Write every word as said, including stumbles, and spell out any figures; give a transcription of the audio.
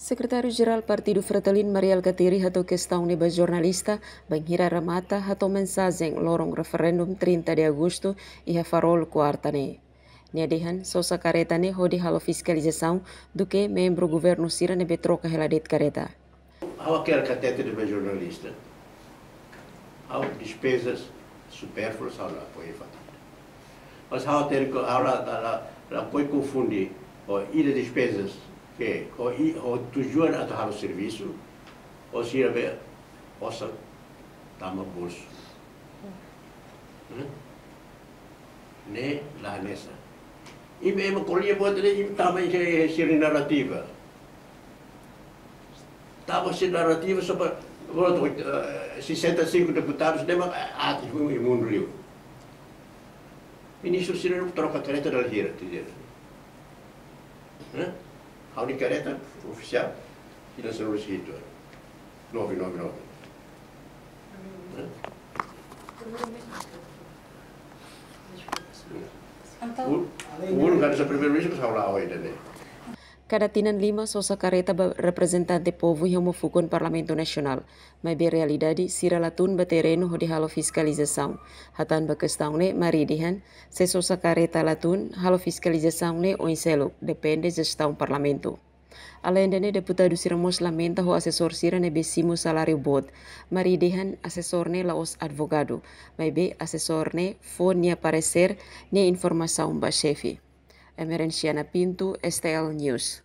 Sekretáriu Jerál Partidu Fretilin, Mari Alkatiri, hato'o kestaun ne'e ba jornalista bainhira remata hato'o mensajen loron referendum trinta de agostu iha Farol, kuarta ne'e. Nia dehan sosa kareta ne'e hodi halo fiskalizasaun duké membru governu sira ne'ebé troka hela de'it kareta. Ha'u hakerek hatete ba jornalista. Ha'u despezas supérfluas ha'u la apoia fatin. Mas ha'u hatete katak ha'u la, la, la, la apoia konfunde ho ida despezas ke ho i, ho tujuan atu halo servisu, ho sira be osan tama bolsu. Hum? Ne'e la hanesan. Imi ema ko'alia buat ne'e, imi tama iha sira-nia narrativa. Tama sira-nia narrativa só para, pronto, eh, sessenta e cinco deputados ne'e mak, ah, ati fu i mundu liu. Ministru sira troka kareta dala hira, ti dia. Hã? Ha'u-nia kareta ofisiál, ida sira usi hitu. Nove nove nove. Hã? Entaun, ul-, uluk hanesan Primeiru-Ministru, mas ha'u la apoia ida-ne'e. Kada tinan lima sosa kareta ba reprezentante povu iha uma fukun Parlamentu Nasionál. Maibé realidade sira la tun ba terrenu hodi halo fiskalizasaun. Hatán ba kestaun ne'e, Mari dehan, se sosa kareta la tun, halo fiskalizasaun ne'e oin seluk, depende jestaun parlamentu. Aleinde ne'e, deputadu sira mós lamenta ho asesór sira ne'ebé simu saláriu boot. Mari dehan asesór ne'e la'ós advogadu, maibé asesór ne'e fó nia paresér, nia informasaun ba xefe. Emerenciana Pinto, S T L News.